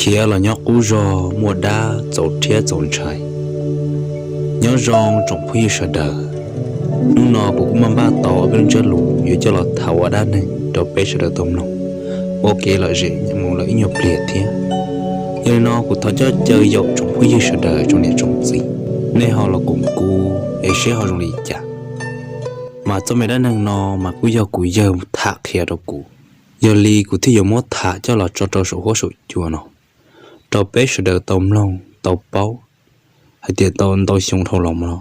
Khiav los nyob qub zog muaj dab txaus rhiab txaus ntshai. Nyob zoo tsoom phooj ywg sawv daws, hnub no kuv kuj maj npaj tau ob peb lub ntsiab lus yuav coj los tham ua dab neeg rau peb sawv daws tau mloog, ua kev lom zem mus lawm ib nyuag pliag thiab. Yog li no kuv thov coj caw yaum tsoom phooj ywg sawv daws tsoom niam tsoom txiv, nej ho los koom kuv es seb ho zoo li cas. Mas txoj me dab neeg no mas kuj yog kuv yawg tham qhia rau kuv, yog li kuv thiaj yuav muab tham coj los tso rau saum huab saum cua no rau peb sawv daws tau mloog tau paub hais tias tau ntau xyoo dhau los no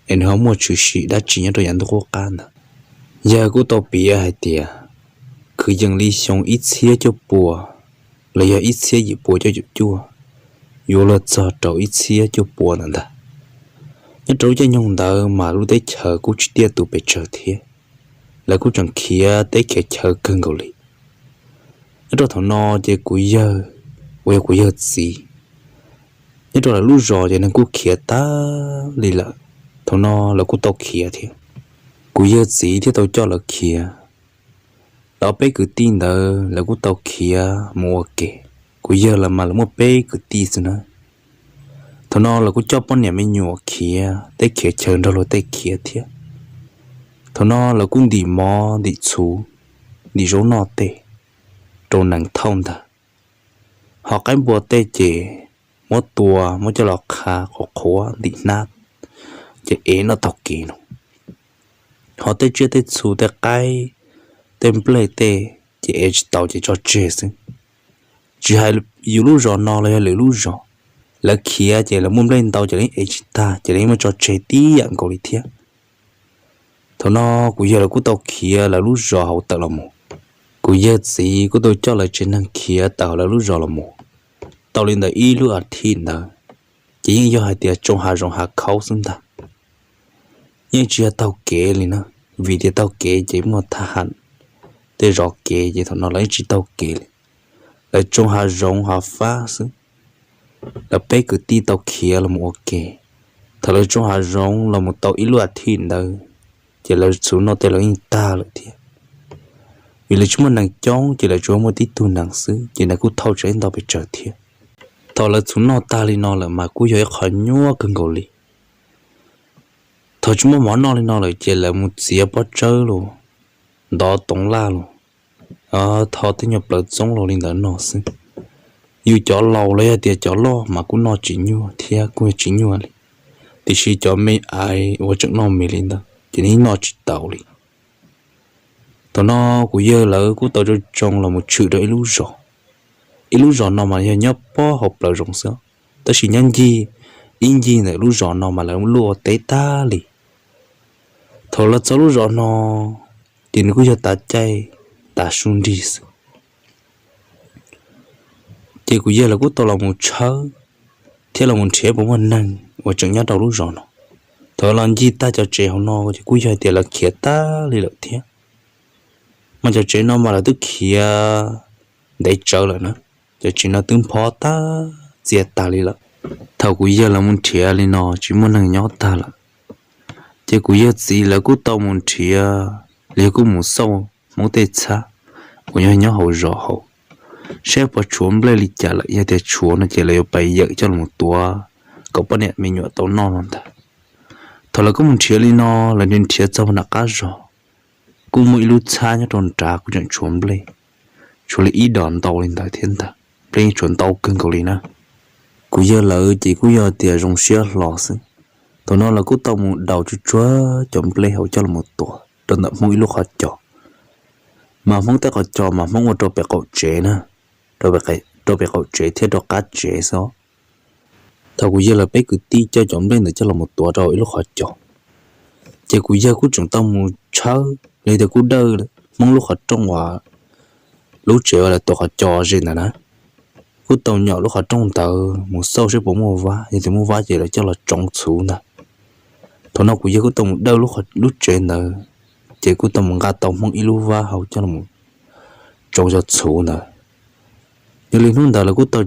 es nws ho muaj tshwm sim dab tsi nyob rau yav ntuj qub qab ntawd. Yawg kuj tau piav hais tias, kwv yees li xyoo ib txhiab cuaj pua los yog ib txhiab yim pua cuaj caum cuaj yuav luag txog rau ib txhiab cuaj pua ntawd ntag. Nyob rau lub caij nyoog ntawd mas lub teb chaws kuj tsis tiaj tus pes tsawg thiab, lawv kuj tseem khiav teb khiav chaw kawg nkaus li. Nyob rau thaum no ces kuv yawg uas yog kuv yawg txiv, nyob rau lawv lub zos ces neeg kuj khiav tag li lawm. Thaum no lawv kuj tau khiav thiab, kuv yawg txiv thiaj tau coj lawv khiav. Lawv ob peb kwv tij ntawd lawv kuj tau khiav mus ua ke. Kuv yawg lawv mas lawv muaj peb kwv tij xwb na. Thaum no lawv kuj coj poj niam me nyuam khiav teb khiav chaw nrog luag tej khiav thiab. Thaum no lawv kuj ntim mov ntim txhuv, ntim zaub noj tej rau nees thauj ntag. Ho qaib npua tej ces muab tua muab coj los qha qhuav qhuav ntim hnab, ces ev noj taug kev no. Ho tej tsiaj tej txhu tej qaib tej nplej tej ces ev tsis tau ces tso tseg xwb. Tsis hais yus lub zos no los yog lwm lub zos, lawv khiav ces lawv muaj nplej ntau ces lawv ev tsis tag ces lawv yeej muab tso tseg tib yam nkaus li thiab. Thaum no kuv yawg lawv kuj tau khiav lawv lub zos hauv tawm los mus. Kuv yawg txiv kuj tau coj lawv tsev neeg khiav tawm hauv lawv lub zos los mus. Tau li ntawd ib lub a thiv ntawd, ces yeej yog hais tias tsoo hav zoov hav khaub xwb ntag. Yeej tsis yog taug kev li na, vim tias taug kev ces muaj thab ham tej zov kev ces thaum no lawv yeej tsis taug kev li. Lawv tsoo hav zoov hav fab xwb. Lawv peb kwv tij tau khiav los mus ua ke. Thaum lawv tsoo hav zoov los mus tau ib lub a thiv ntawd, ces lawv txhuv noj tej lawv yeej tag lawm thiab. Vim lawv tsis muaj nees coob ces lawv tsuas muaj tib tug nees xwb ces nees kuj thauj tsis ntau pes tsawg thiab. Thaum lawv txhuv noj tag li no lawm mas kuj yog ib qho nyuaj kawg nkaus li. Thaum tsis muaj mov noj li no lawm ces lawv mus txiav pob tsawb los ntov toov laj los, tho tej nyuag plawv txoob los li ntawd noj xwb. Yus cov laus los yog tias cov loj mas kuj noj tsis nyuaj thiab kuj tsis nyuaj li, tiam sis cov me aiv uas tseem noj mis li ntawd ces nws noj tsis taus li. Thaum no kuv yawg lawv kuj tau tsoo tsoo los mus tshwm rau ib lub zos. Ib lub zos no mas yog nyob pob hauv plawv zoov xwb, tab sis nyob ncig, ib ncig ntawm lub zos no mas lawv luaj ua teb tag li. Thaum los txog lub zos no, ces nws kuj yog tav caij tav su nrig xwb. Ces kuv yawg lawv kuj tau los mus tshawb thiab los mus nrhiav puas muaj neeg uas tseem nyob rau lub zos no. Thaum los ncig tag cov tsev hauv no ces kuj yog hais tias lawv khiav tag li lawm thiab. Mas cov tsev no mas lawv twb khiav ntev tsawv lawm na, cov tsev no twb nphob tag txias tag li lawm. Thaum kuv yawg lawv mus nrhiav li no tsis muaj neeg nyob tag lawm, ces kuv yawg txiv lawv kuj tau mus nrhiav, los yog kuj mus xauj Hmoob tej txhab uas yog nyob hauv zos hauv, saib puas tshuav nplej li cas lawm, yog tias tshuav no ces lawv yuav pais yawm coj los tuav kom poj niam me nyuam tau noj no ntag. Thaum lawv kuj mus nrhiav li no, lawv nrhiav txog nram qab zos, kuj muaj ib lub txhab nyob rau nrad kuj tseem tshuav nplej, tshuav li ib dos ntau li ntawd thiab ntag, nplej yeej tshuav ntau kawg nkaus li na. Kuv yawg lawv ces kuj yog tias zoo siab hlo xwb. Thaum no lawv kuj tau mus daus tsuj tsuag cov nplej hauv coj los tuav rau ntawm Hmoob ib lub qhov cos. Mas Hmoob tej qhov cos mas Hmoob ua rau pem qaum tsev na, rau pem qaum tsev thiab rau qab tsev xwb. Thaum kuv yawg lawv peb kwv tij coj cov nplej ntawd coj los tuav rau ib lub qhov cos, ces kuv yawg kuj tseem tau mus tshawb li tias kuj dawj Hmoob lub qhov rooj uas lub tsev uas lawv tuav qhov cos ze ntawd na. Kuj tau nyom lub qhov rooj ntawd mus xauj saib puas muaj vab, yog tias muaj vab ces lawv coj los tsoov txhuv ntag. Thaum no kuv yawg kuj tau mus dawj lub tsev ntawd, ces kuj tau mus nqa tau Hmoob ib lub vab hauv coj los tsoov cov txhuv ntawd. Yog li hnub ntawd lawv kuj tau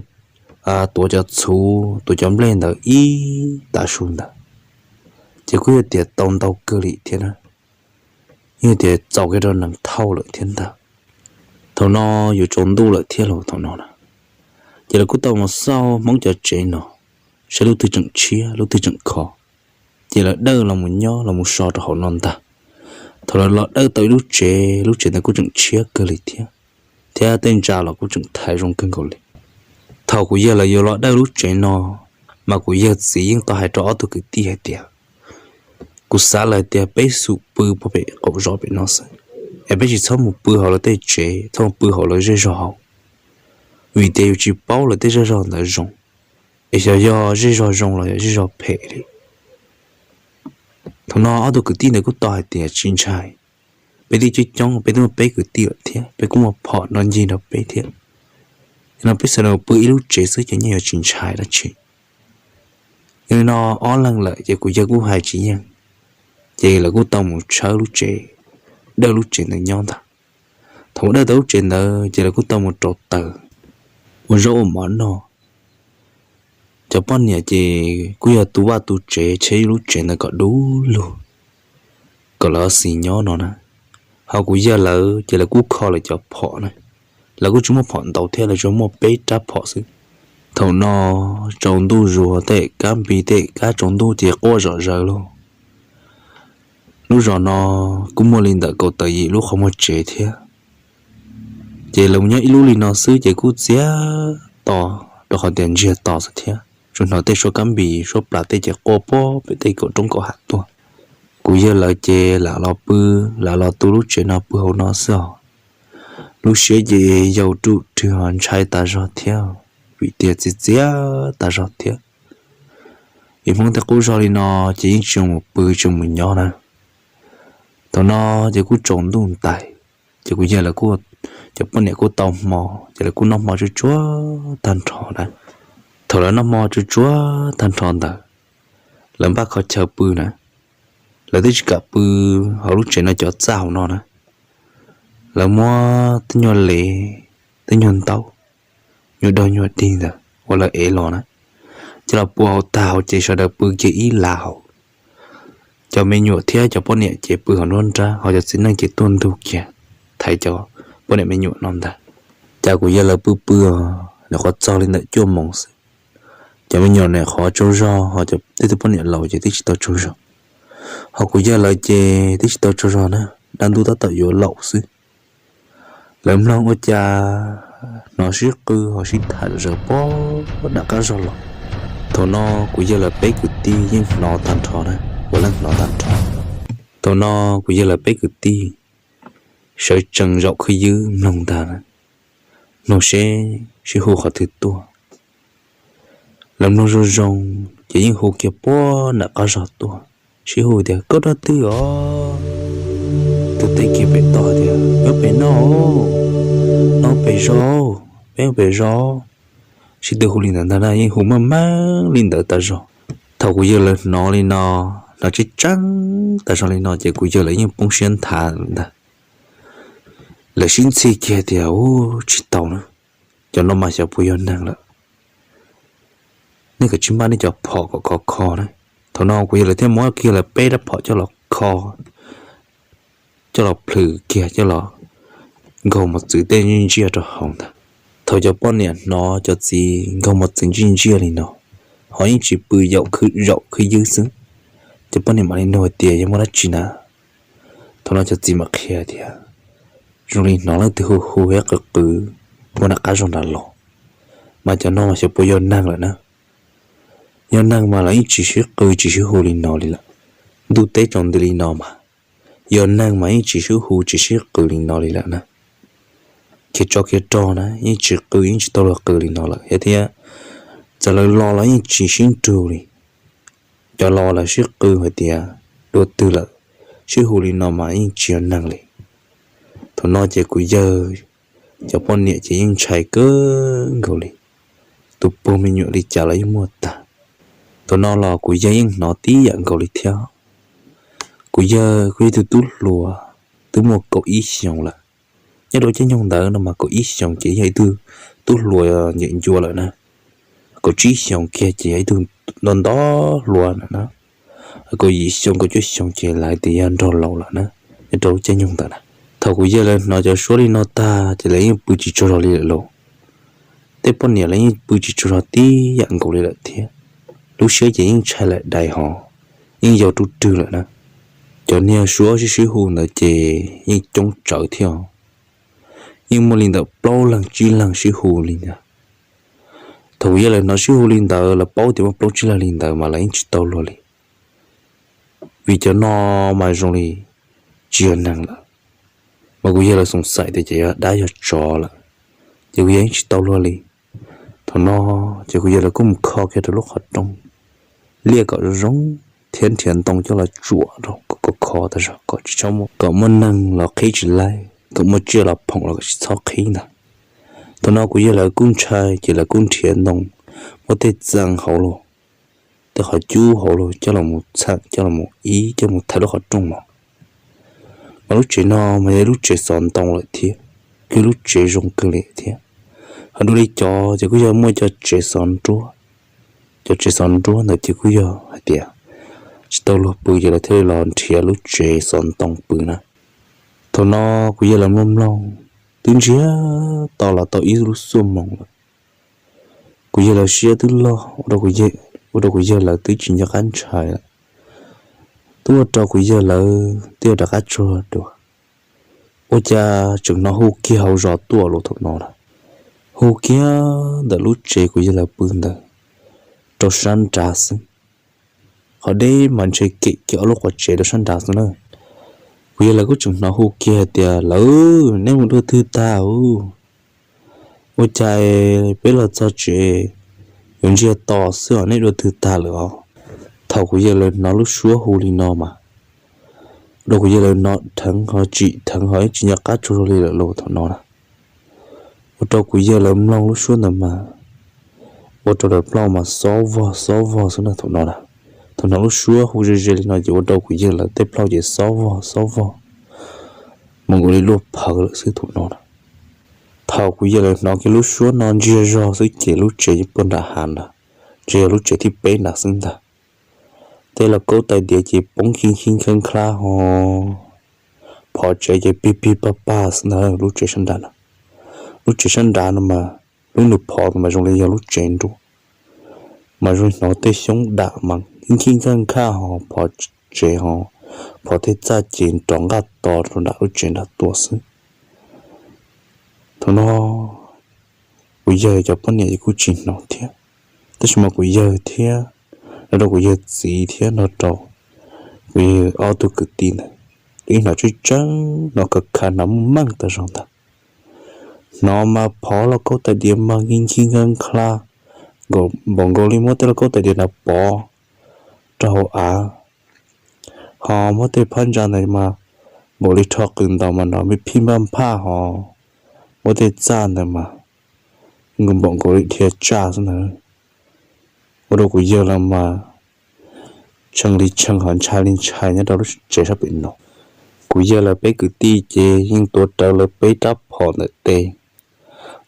tuav cov txhuv tuav cov nplej ntawd ib tav su ntawd, ces kuj yog tias tau ntau kawg li thiab na, yog tias txaus kiag rau nees thauj lawm thiab ntag. Thaum no yuav tsaus ntuj lawm thiab los thaum no na, Ces lawv kuj tau mus xauj Hmoob cov tsev no, saib lub twg tseem tshiab lub twg tseem kho, ces lawv dawj los mus nyob los mus so rau hauv no ntag. Thaum lawv los dawj tau ib lub tsev, lub tsev ntawd kuj tseem tshiab kawg li thiab, thiab tej ntsa los kuj tseem thaiv zoo kawg nkaus li. Thaum kuv yawg lawv yuav los dawj lub tsev no, mas kuv yawg txiv yeej tau hais rau ob tug kwv tij hais tias, kuv xav lawm tias peb xub pw pem qaum zos pem no xwb, es peb tsis txhob mus pw hauv lawv tej tsev, txhob mus pw hauv lawv zej zog hauv, vim tias yus tsis paub lawv tej zej zog ntawd zoo, es xyov yog zej zog zoo los yog zej zog phem li. Thaum no ob tug kwv tij ntawd kuj tau hais tias tsis ntshai, peb twb coob coob, peb twb muaj peb kwv tij lawm thiab, peb kuj muaj phom nrog ncig nrog peb thiab. Yog no peb sawv daws pw ib lub tsev xwb ces yeej yuav tsis ntshai dab tsi. Yog li no ob leeg lawm ces kuv yawg kuj hais tsis yeej, ces lawv kuj tau mus tshawb lub tsev, dawj lub tsev ntawd nyob ntag. Thaum mus dawj tau lub tsev ntawd ces lawv kuj tau mus rauv taws, ua zaub ua mov noj. Cov poj niam ces kuj yog tu vaj tu tsev, tsheb lub tsev ntawd kom dub lug, kom lawv xis nyob no na. Ho kuv yawg lawv ces lawv kuj kho lawv cov phom na, lawv kuj tsis muaj phom ntau thiab, lawv tsuas muaj peb rab phom xwb. Thaum no tsaus ntuj zuag, tej kab npis tej kab tsaus ntuj ces quaj zom zaws lauj. Lub zos no kuj muaj li ntawm kaum tawm yim lub qhov muag tsev thiab, ces lawv mus nyob ib lub li no xwb ces kuj txias to, rau qhov tias ntsiag to xwb thiab, tsuas hnov tej suab kab npis suab plas tej ces quaj puag pem tej kaum roob kaum hav tuaj. Kuv yawg lawv ces lam los pw, lam los tu lub tsev no pw hauv no xwb os. Lub siab ces yau ruj rwg, ntshai tas zog thiab, vim tias txias txias tas zog thiab. Vim Hmoob tej qub zog li no ces yeej tsis zoo mus pw tsis zoo mus nyob na. Thaum no ces kuj tsaus ntuj ntais, ces kuv yawg lawv kuj, cov poj niam kuj tau hmo, ces lawv kuj noj hmo tsuag tsuag tag nrho na. Thaum lawv noj hmo tsuag tsuag tag nrho ntawd, lawv npaj qhov chaw pw na. Lawv twb tsis kam pw hauv lub tsev no cov txaj hauv no na. Lawv muab tej nyuag lev, tej nyuag ntaub, nyuag daug nyuag dig ntawd uas lawv ev los na, coj los pua hauv tag hauv ces sawv daws pw kiag ib lav hauv. Cov me nyuam thiab cov poj niam ces pw hauv nruab nrab, ho cov txiv neej ces tuaj ntug kiag thaiv cov poj niam me nyuam no ntag. Cas kuv yawg lawv pw pw, nyuam qhuav txog li ntawm cuaj moos xwb. Cov me nyuam nyuam qhuav tsaug zog, ho cov tej tug poj niam laus ces twb tsis tau tsaug zog. Ho kuv yawg lawv ces twb tsis tau tsaug zog na, dab ntub tab tom yuav laum xwb. Lawv mloog ua cas hnov sib qw ho sib tham zom zaws puag nram qab zog los. Thaum no kuv yawg lawv peb kwv tij yeej hnov tag nrho na, puav leej hnov tag nrho. Thaum no kuv yawg lawv peb kwv tij sawv tsees zaum khwb ywb mloog ntag na, mloog seb sib hu qhov twg tuaj. Lawv mloog zoo zoo ces yeej hu kiag puag nram qab zog tuaj, sib hu tias, koj dab twg os? Tus teb kiag pem toj tias, peb pem no, no pem zos, peb pem zos. Sib tw hu li ntawd ntag na, yeej hu meej meej li ntawd tas zog. Thaum kuv yawg lawv hnov li no, hnov tseeb tseeb tas zog li no ces kuv yawg lawv yeej poob siab nthav ntag. Lawv sib ntxhi kiag tias, u, tsis tau na, cov no mas xyov puas yog neeg lawm. Nej kav tsij npaj nej cov phom kom khov kho na. Thaum no kuv yawg lawv thiaj muab kiag lawv peb rab phom coj los kho, coj los plhws kiag coj los nkaug mos txwv tej ntsij ntsiaj rau hauv ntag. Thaum cov poj niam hnov cov txiv nkaug mos txwv ntsij ntsiaj li no, ho yeej tsis pw, zaum khwb ywb xwb. Cov poj niam mam li nug hais tias, yog muaj dab tsi na? Thaum no cov txiv mam qhia tias, zoo li hnov leej twg hu hu thiab qw qw puag nram qab zog nrad los, mas cov no mas xyov puas yog neeg lawm na. Yog neeg mas lawv yeej tsis sib qw tsis sib hu li no li lawm. Ntuj teb tsaus nti li no mas, yog neeg mas yeej tsis sib hu tsis sib qw li no li lawm na. Khiav tsov khiav rog na yeej tsis qw yeej tsis tau luag qw li no lawm thiab. Txawm lawv los los yeej tsis sib nrug li. Cov los lawv sib qw hais tias dua twg lawm, sib hu li no mas yeej tsis yog neeg li. Thaum no ces kuv yawg cov poj niam ces yeej ntshai kawg nkaus li, tus puag me nyuam li cas los yeej muaj tag. Thaum no los kuv yawg yeej hnov tib yam nkaus li thiab. Kuv yawg kuj yog ib tug tub hluas twb muaj kaum ib xyoos lawm. Nyob rau caij nyoog ntawd no mas kaum ib xyoos ces yog ib tug tub hluas nyeem ncua lawm na. Kaum tsib xyoos kiag ces yog ib tug nto nto hluas na. Kaum yim xyoo kaum cuaj xyoos ces lawv tias yog nraug laus lawm na, nyob rau lub caij nyoog ntawd na. Thaum kuv yawg lawv hnov cov suab li no tag ces lawv yeej pw tsis tsaug zog li lawm lauj. tej poj niam los yeej pw tsis tsaug zog tib yam nkaus li lawm thiab. Lub siab ces yeej ntshai lawm dais hos, yeej yau rub rwg lawm na. Cov niag suab sib sib hu ntawd ces yeej coob tsawv thiab os. Yeej muaj li ntawm plaub leeg tsib leeg sib hu li ntag. Thaum kuv yawg lawv hnov sib hu li ntawd, lawv paub tias muaj plaub tsib leeg li ntawd mas lawv yeej tsis tau luag li. Vim cov no mas zoo li tsis yog neeg lawm, mas kuv yawg lawv xoom xaim tias ces yog dab yog tsov lawm, ces kuv yawg yeej tsis tau luag li. Thaum no ces kuv yawg lawv kuj mus kho kiag rau lub qhov rooj, liaj kom zoo zoo thiab nrhiav ntoo coj los tsuam rau kom khov khov tas zog kom tsis txhob muaj, kom muaj neeg los qhib tsis laib, kom muaj tsiaj los phoom los kom tsis txhob qhib ntag. Thaum no kuv yawg lawv kuj ntshai ces lawv kuj nrhiav ntoo, muab tej txee hauv los, tej qhov cub hauv los coj los mus txheem coj los mus ib coj mus thaiv lub qhov rooj los. Mas lub tsev no mas yog lub tsev xov ntoo lawm thiab, kuj lub tsev zoo kawg li thiab. Ho dua li cov ces kuj yog muaj cov tsev xov nruab, cov tsev xov nruab ntawd ces kuj yog hais tias tsis tau luag pw ces lawv thiaj li los nrhiav lub tsev xov ntoo pw na. Thaum no kuv yawg lawv mloog mloog, twb ntsiag to los tau ib lub xuaj moos lawm. Kuv yawg lawv siab twb loj, ua rau kuv yawg lawv twb tsis nco qab ntshai lawm. Twb ua rau kuv yawg lawv twb yuav rov qab tsaug dua, ua cas tseem hnov hu kiag hauv zos tuaj los thaum no na. Hu kiag ntawm lub tsev kuv yawg lawv pw ntawd rau sab nrad xwb. Qhov deb mas ntshe kem kiag ob lub quav tsev rau sab nrad xwb na. Kuv yawg lawv kuj tseem hnov hu kiag hais tias, lawv, nej mus dua twg tag ua? Ua cas peb los txog tsev yuav ntsiag to xwb os, nej dua twg tag lawm os? Thaum kuv yawg lawv hnov lub suab hu li no mas, ua rau kuv yawg lawv hnov dheev ho tsim dheev ho ib tsis nco qab tsaug zog li lawm lauj thaum no na. Ua rau kuv yawg lawv mloog lub suab ntawd mas, ua rau lawv plaub mas xob vog xob vog xwb na thaum no na. Thaum hnov lub suab hu ze ze li no ces ua rau kuv yawg lawv tej plaub ces xob vog xob vog, mus nkaus li luaj phawv lawm xwb thaum no na. Thaum kuv yawg lawv hnov kiag lub suab no ntsiag zog xwb ces lub tsev puag nram hav ntag, ntshe yog lub tsev thib peb nrad xwb ntag. Tej lauj kaub tais diav ces poob khib khib nkhab nkhab ho phov tsev ces pig pig pag pag xwb ntag lub tsev sab nrad no. Lub tsev sab nrad no mas lub nws phov mas zoo li yog lub tsev nruab, mas zoo hnov tej xyoob dam mas khib khib nkhab nkhab ho phov tsev ho phov tej txaj ces nrov nqaj to rau nram lub tsev nrad tuaj xwb. Thaum no kuv yawg cov poj niam ces kuj tsis hnov thiab, tab sis mas kuv yawg thiab, los rau kuv yawg txiv thiab nrog rau kuv yawg ob tug kwv tij ntawd, twb hnov tseeb tseeb, hnov khav khav, hnov meej meej tas zog ntag. Hnov mas phov lauj kaub tais diav mas khib khib nkhab nkhab, npaum nkaus li muab tej lauj kaub tais diav ntawd pov rau hauv av, ho muab tej phab ntsa ntawd mas npaum li rho qws ntaus mas nrov phij phaj nphaj ho muab tej txaj ntawd mas npaum nkaus li dhia tsaj xwb ntag. Ua rau kuv yawg lawv mas tshee li tshee ho ntshai li ntshai nyob rau lub tsev sab pem no. Kuv yawg lawv peb kwv tij ces yeej tuav rawv lawv peb rab phom ntawm tes,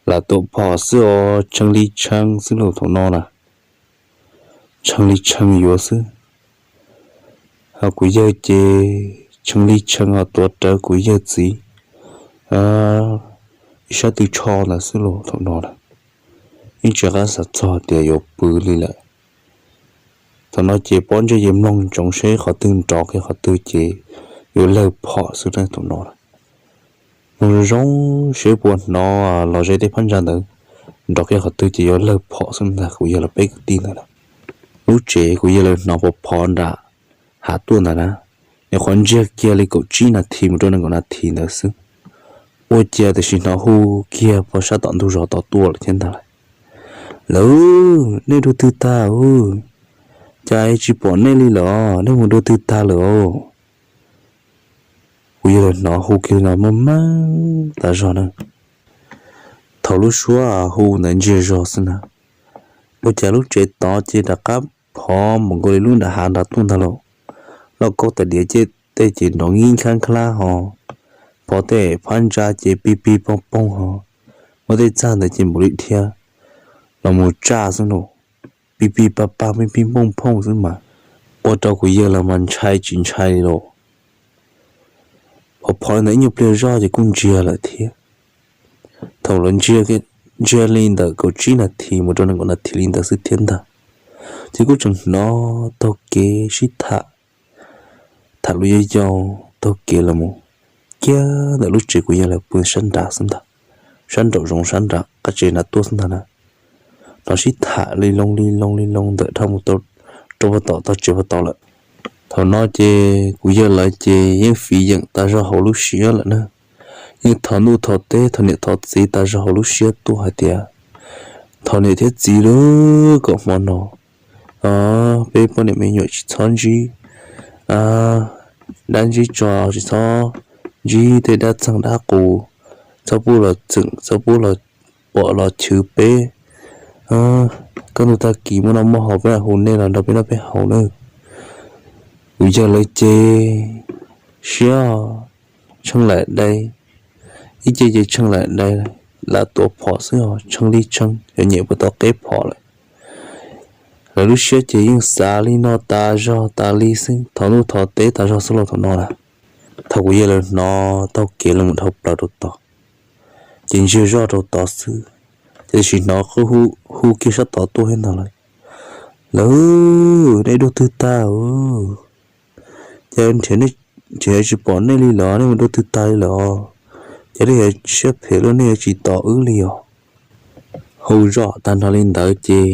lam tuam phom xwb os, tshee li tshee xwb lauj thaum no na. Tshee li tshee yuav xwb. Ho kuv yawg ces tshee li tshee ho tuav rawv kuv yawg txiv ib sab tw tsho ntawd xwb lauj thaum no na. Yeej tsis qab xav txog tias yuav pw li lawm. Thaum no ces pob ntseg ces mloog ntsoov seb qhov twg nrov kiag qhov twg ces yuav lawg phom xwb na thaum no. Mloog zoo zoo seb puas hnov los ze tej phab ntsa ntawd nrov kiag qhov twg ces yuav lawg phom xwb ntag kuv yawg lawv peb kwv tij ntawd na. Lub tsev kuv yawg lawv hnov phom phov nram hav tuaj ntawd na, nyuam qhuav ntsiag kiag li kaum tsib nas this mus rau nees nkaum nas this ntawd xwb. Ua cas tam sim hnov hu kiag puag sab tom ntug zos tod tuaj lawm thiab ntag lauj. Lawv, nej dua twg tag ua cas tsis pom nej li lawm, nej mus dua twg tag lawm os? Kuv yawg lawv hnov hu kiag li no muaj meej tas zog na. Thaum lub suab hu ntawd ntsiag zog xwb na, ua cas lub tsev tod ces rov qab phov mus nkaus li lub nram hav nrad tuaj ntag lauj. Lauj kaub tais diav ces tej ces nrov nkib nkab nkhlab ho phov tej phab ntsa ces pig pig poog poog ho muab tej txaj ntawd ces npaum li dhia los mus tsaj xwb lauj. Pig pig pag pag pig pig pooj pooj xwb mas ua rau kuv yawg lawv mas ntshai tsis ntshai li lauj. Phov phov li ntawd ib nyuag pliag zoj ces kuj ntsiag lawm thiab. Thaum lawv ntsiag ntsiag li ntawm kaum tsib nas this mus rau nees nkaum nas this li ntawd xwb thiab ntag. Ces kuj tseem hnov taug kev sib tham, tham lus yau yau taug kev los mus kiag ntawm lub tsev kuv yawg lawv pw sab nrad xwb ntag, sab nraum zoov sab nram qab tsev nrad tuaj xwb ntag na. Hnov sib tham li loo li loo li loo ntawm dhau mus rau puag tom tog tsev puag tod lawm. Thaum no ces kuv yawg lawv ces yeej fiv yeem tas zog hauv lub siab lawm na, yeej thov ntuj thov teb thov niam thov txiv tas zog hauv lub siab tuaj hais tias, thov niam thiab txiv lawm kom hmo no peb poj niam me nyuam tsis txhob ntsib dab ntsib tsog, tsis txhob ntsib tej dab txeeg dab qus, txhob pub los txeem, txhob pub los pom los chwv peb. Kaj ntug tag kis muaj noj muaj haus peb mam hu nej los nrog peb noj peb haus nawb. Kuv yawg lawv ces siab tsheej laim dai, ib ce ces tsheej laim dai, lam tuav phom xwb os, tsheej li tsheej, yuav nyem puag tom qeb phom lawm. Lawv lub siab ces yeej xav li no tas zog tas li xwb, thov ntuj thov teb tas zog xwb los thaum no na. Thaum kuv yawg lawv hnov taug kev los mus dhau plaws rau tod, ces ntsiag zoj rau tod xwb, ces sim hnov qw hu kiag sab tod tuaj thiab ntag lawm, lawv nej dua twg tag? Ces nrhiav tsis pom nej li los nej mus dua twg tag li lawm os? Ces nej yuav siab phem los nej yuav tsis tos wb li os? Hu zoj tag nrho li ntawd ces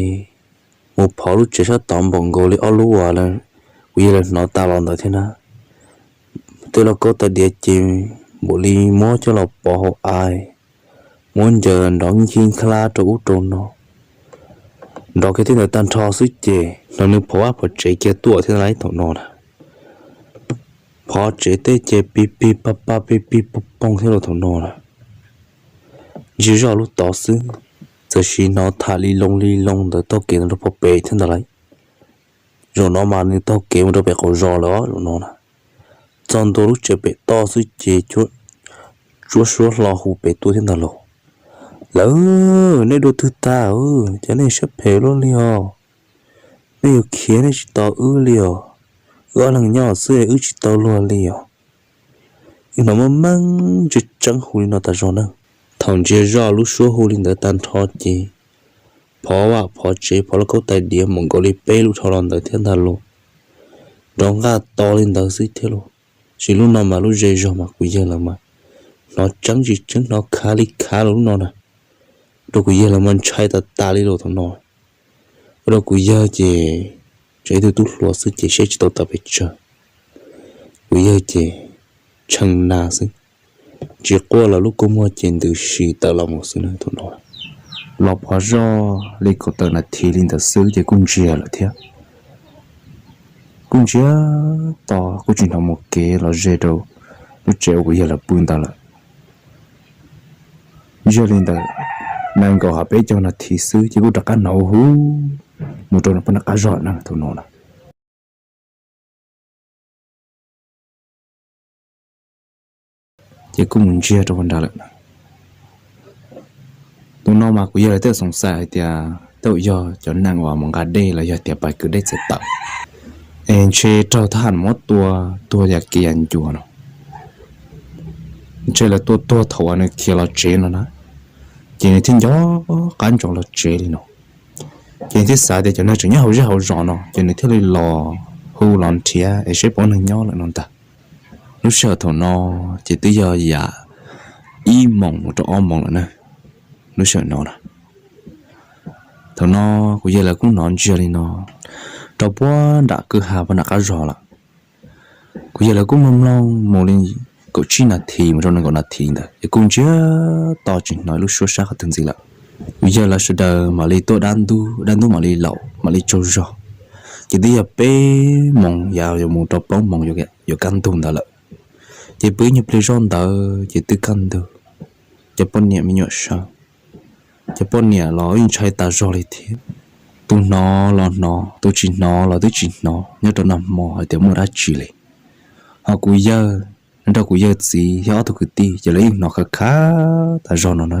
mus phov lub tsev sab tod npaum nkaus li ob lub uas kuv yawg lawv hnov tas los ntawd thiab na. Tej lauj kaub tais diav ces npaum li muab coj los pov hauv av, muab ncaws nrov nkig nkhlab rau ub rau no, nrov kiag tej ntawd tag nrho xwb ces hnov nws phov vaj phov tsev kiag tuaj thiab lawm thaum no na. Phov tsev tej ces pig pig pag pag pig pig pag poog thiab los thaum no na. Ntsiag zoj lub tod xwb, txawm sim hnov tham li loo li loo ntawd taug kev ntawd rau pem thiab ntag lawm. Zaum no mas nws taug kev mus rau pem qaum zos lawm os zaum no na. Txog ntua lub tsev pem toj xwb ces tsuab suab hlo hu pem tuaj thiab ntag lauj, lawv nej dua twg tag? Ces nej siab phem luaj li os? Nej yuav khiav nej tsis tos wb li os? Wb ob leeg nyob xwb wb tsis tau luag li os? Wb hnov meej meej tseeb tseeb hu li no tas zog na. Thaum ntsiag zoj lub suab hu li ntawd tag nrho ces phov vaj phov tsev phov lauj kaub tais diav mus nkaus li peb lub dhau los ntawd thiab ntag lauj. Nrov nqaj to li ntawd xwb thiab lauj. Tsis lub no mas lub ze zog mas kuv yawg lawv mas hnov tseeb tsis tseeb hnov khav li khav los lub no na. Ua rau kuv yawg lawv mas ntshai tas tas li los thaum no. Ua rau kuv yawg ces tseem ib tug tub hluas xwb ces siab tsis tau tas pes tsawg. Kuv yawg ces tshee na xwb, tsis quaj los lub kua muag ces ntws si tawm los mus xwb na thaum no. Los phov zoj li kaum tawm nas this li ntawd xwb ces kuj ntsiag lawm thiab. Kuj ntsiag to kuj tsis hnov mus kev los ze rau lub tsev uas kuv yawg lawv pw ntawd lawm. Ntsiag li ntawd nees nkaum ha peb caug nas this xwb ces kuj rov qab hnov hu mus rau nram qab zog na thaum no na. Ces kuj mus ntsiag rau ua nrad lawm. Tus no mas kuv yawg lawv tej xoov xais hais tias tej zaum yog cov neeg uas mus nqa dej los yog tias pais kwv dej txawv tawm es ntshe raug thab ham muab tua tuag yam kiv yam ncua no. Ntshe lawv tua tuag thaum uas nws khiav los tsev no na, ces nws thiaj nco qab ntsoov los tsev li no. Ces nws thiaj xav tias cov neeg tseem nyob hauv zej hauv zos no ces nws thiaj li los hu los nrhiav es seb puas muaj neeg nyob lawm no ntag. Lub sij hawm thaum no ces twb yog yam ib moos mus rau ob moos lawm na, lub sij hawm no na. Thaum no kuv yawg lawv kuj hnov ntsiag li no rau puag nram kwj ha puag nram qab zog lawm. Kuv yawg lawv kuj mloog mloog mus li kaum tsib nas this mus rau nees nkaum nas this ntawd es kuj ntsiag to tsis hnov lub suab sab qhov twg ntxiv lawm. Kuv yawg lawv sawv daws mam li tuaj dab ntub, dab ntub mam li laum mam li tsaug zog. Ces twb yog peb moos yav yuav mus rau plaub moos yuav kaj ntug ntawd lawm. Ces pw ib nyuag pliag zoj ntawd ces twb kaj ntug. Cov poj niam me nyuam sawv, cov poj niam los yeej ntshai tas zog li thiab. Tus hnov los hnov, tus tsis hnov los twb tsis hnov nyob rau nag hmo hais tias muaj dab tsi li. Ho kuv yawg, nrog kuv yawg txiv thiab ob tug kwv tij ces lawv yeej hnov khav khav tas zog no na.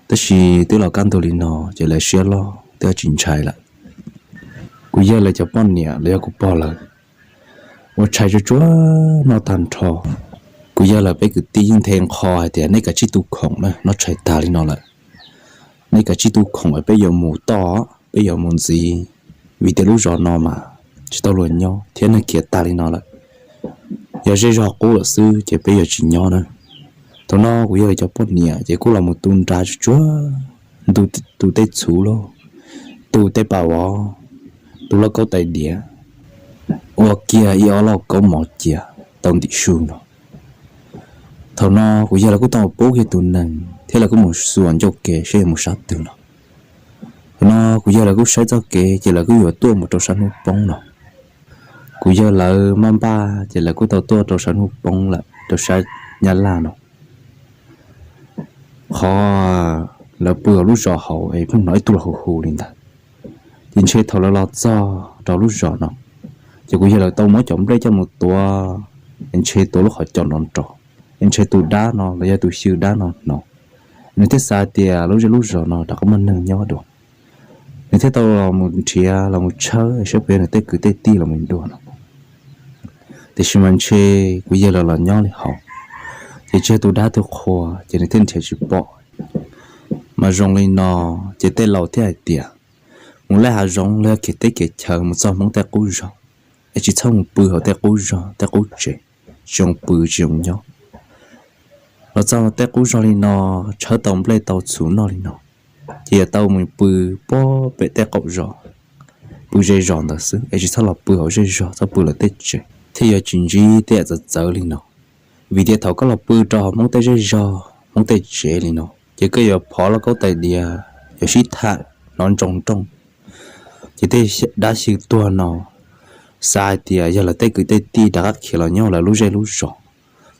Tab sis twb los kaj ntug li no ces lawv siab loj twb tsis ntshai lawm. Kuv yawg lawv cov poj niam los yog kuv pog lawv ua tshais tsuag tsuag noj tag nrho. Kuv yawg lawv peb kwv tij yeej nthe nqho hais tias nej kav tsij tu khoom na, noj tshais tag li no lawm. nej kav tsij tu khoom es peb yuav mus toj, peb yuav mus ntxiv, vim tias lub zos no mas tsis tau luag nyob thiab neeg khiav tag li no lawm. Yog zej zog qub lawm xwb ces peb yuav tsis nyob na. Thaum no kuv yawg lawv cov poj niam ces kuj los mus tu nra tsuag tsuag, tu tej txhuv lauj, tu tej pas vov, tu lauj kaub tais diav, ua kiag ib ob lauj kaub mov cia tau ntim su no. Thaum no kuv yawg lawv kuj tau pub kiag tus nees thiab lawv kuj mus xuas ncauj ke saib yuav mus sab twg no. Thaum no kuv yawg lawv kuj saib txoj kev ces lawv kuj yuav tuaj mus rau sab hnub poob no. Kuv yawg lawv maj npaj ces lawv kuj tau tuaj rau sab hnub poob lawm rau sab Nyab Laj no. Qhov lawv pw hauv lub zos hauv es pheej hnov ib tug los hu hu li ntawd. Ces ntshe thaum lawv los txog rau lub zos no, ces kuv yawg lawv tau muab cov nplej coj mus tuav, es ntshe tuav lub qhov cos nrov nrov, es ntshe tus dab no los yog tus xyw dab no hnov, nws thiaj xav tias lub zej lub zos no rov qab muaj neeg nyob dua. Nws thiaj tau los mus nrhiav los mus tshawb saib puas yog nws tej kwv tej tij los mus dua no. Tiam sis mas ntshe kuv yawg lawv los nyob li hauv, ces tsis yog tus dab tus qhua ces nws thiaj nrhiav tsis pom. Mas zoo li no, ces tej laus thiaj hais tias mus laij hav zoov los yog khiav teb khiav chaw mus txog Hmoob tej qub zog, es tsis txhob mus pw hauv tej qub zog tej qub tsev, tsis zoo pw tsis zoo nyob. Los txog tej qub zog li no, tshawb tau nplej tau txhuv noj li no, ces yuav tau mus pw puag pem tej qaum zos, pw ze zos ntawd xwb, es tsis txhob los pw hauv zej zog, txhob pw lawv tej tsev, thiaj yuav tsis ntsib tej yam txawv txawv li no. Vim tias thaum koj los pw rau hauv Hmoob tej zej zog, Hmoob tej tsev li no, ces koj yuav phov lauj kaub tais diav, yuav sib tham hnov ntsoo nrooj. Ces tej dab xyw tuag no xav hais tias yog lawv tej kwv tej tij rov qab khiav los nyob lawv lub zej lub zos,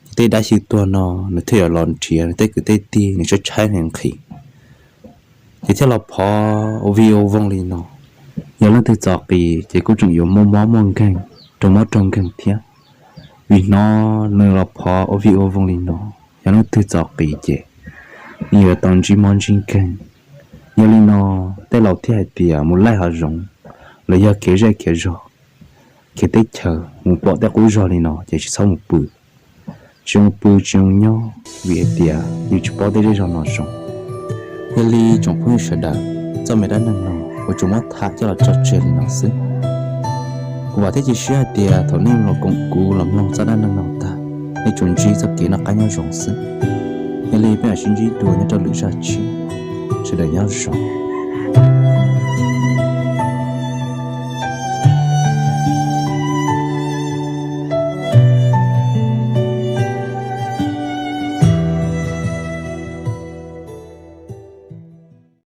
ces tej dab xyw tuag no nws thiaj yuav los nrhiav nws tej kwv tej tij, nws tshaib tshaib nqhis nqhis, ces thiaj los phov ua vij ua voog li no. Yog leej twg txom qis ces kuj tseem yuav muaj mob muaj nkeeg, raug mob raug nkeeg thiab. Vim hnov nws los phov ua vij ua voog li no, yog leej twg txom qis ces nws yuav tau ntsib mob ntsib nkeeg. Yog li no, tej laus thiaj hais tias mus laij hav zoov los yog khiav zej khiav zog, khiav teb chaws mus pom tej qub zog li no ces tsis txhob mus pw, tsis zoo pw tsis zoo nyob, vim hais tias yus tsis paub tej zej zog no zoo. Yog li tsoom phooj ywg sawv daws, txoj me dab neeg no kuv tsuas muab tham coj los tso tseg li no xwb. Kuv vam thiab cia siab hais tias thaum nej los koom kuv los mloog txoj dab neeg no tag, nej tsuas ntsib txoj kev noj qab nyob zoo xwb. Yog li peb mam sib ntsib dua nyob rau lwm zaj tshiab, sawv daws nyob zoo.